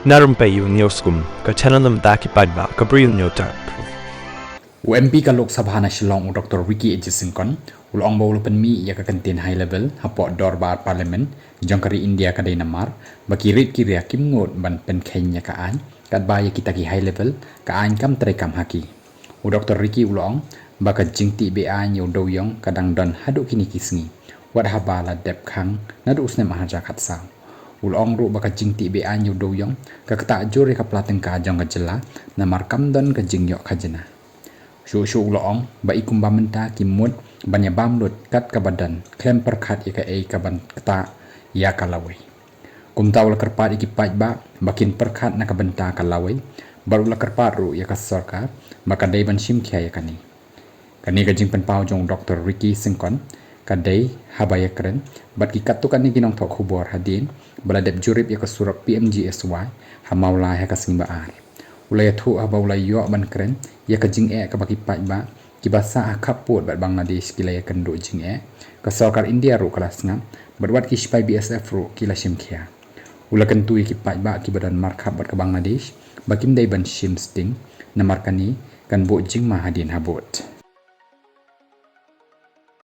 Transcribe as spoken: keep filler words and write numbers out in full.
Na rympei ïa u News Kum, ka channel na bynta ki paidbah ka Bri U News Terp. U MP ka Lok Sabha na Shillong, u Doctor Ricky A J Syngkon, u la ong ba u la pynmih ïa ka kyntien high level hapoh dorbar Parliament jong ka ri India ka dei namar ba ki rit ki ria kim nud ban pynkheiñ ïa ka aiñ, katba ïa kita ki high level ka aiñ kam treikam ha ki. U Doctor Ricky u la ong ba ka jingtih be-aiñ ïa u dewiong ka dang don haduh kine ki sngi, wat haba la dep khang naduh u snem ar hajar khatsaw. U la ong ruh ba ka jingtih be-aiñ ïa u dewiong ka ktah jur ïa ka pla tyngka jong ka jylla, namar kam don ka jingïoh khajna. Shuh shuh u la ong ba i kumba mynta ki mut ban ïa bam lut kat kaba don, khlem pyrkhat ïa kaei kaban ktah ïa ka lawei. Kumta u la kyrpad ïa ki paidbah ba kin pyrkhat na ka bynta ka lawei, bad u la kyrpad ruh ïa ka sorkar ba ka dei ban shim khia ïa kane. Kane ka jingpynpaw jong u Doctor Ricky Syngkon ka dei haba ïakren bad ki katto katne ki nongthoh khubor hadien ba la dep jurip ïa ka surok P M G S Y ha Mawlai ha ka sngi ba ar. U la ïathuh haba u la ïoh ban kren ïa ka jingeh kaba ki paidbah kiba sah ha khappud bad Bangladesh ki la ïakynduh jingeh, ka sorkar India ruh ka la sngap, bad wat ki shipai B S F ruh ki la shim khia. U la kyntu ïa ki paidbah kiba don markhap bad ka Bangladesh ba kim dei ban shim sting, namar kane kan buh jingma hadien habud.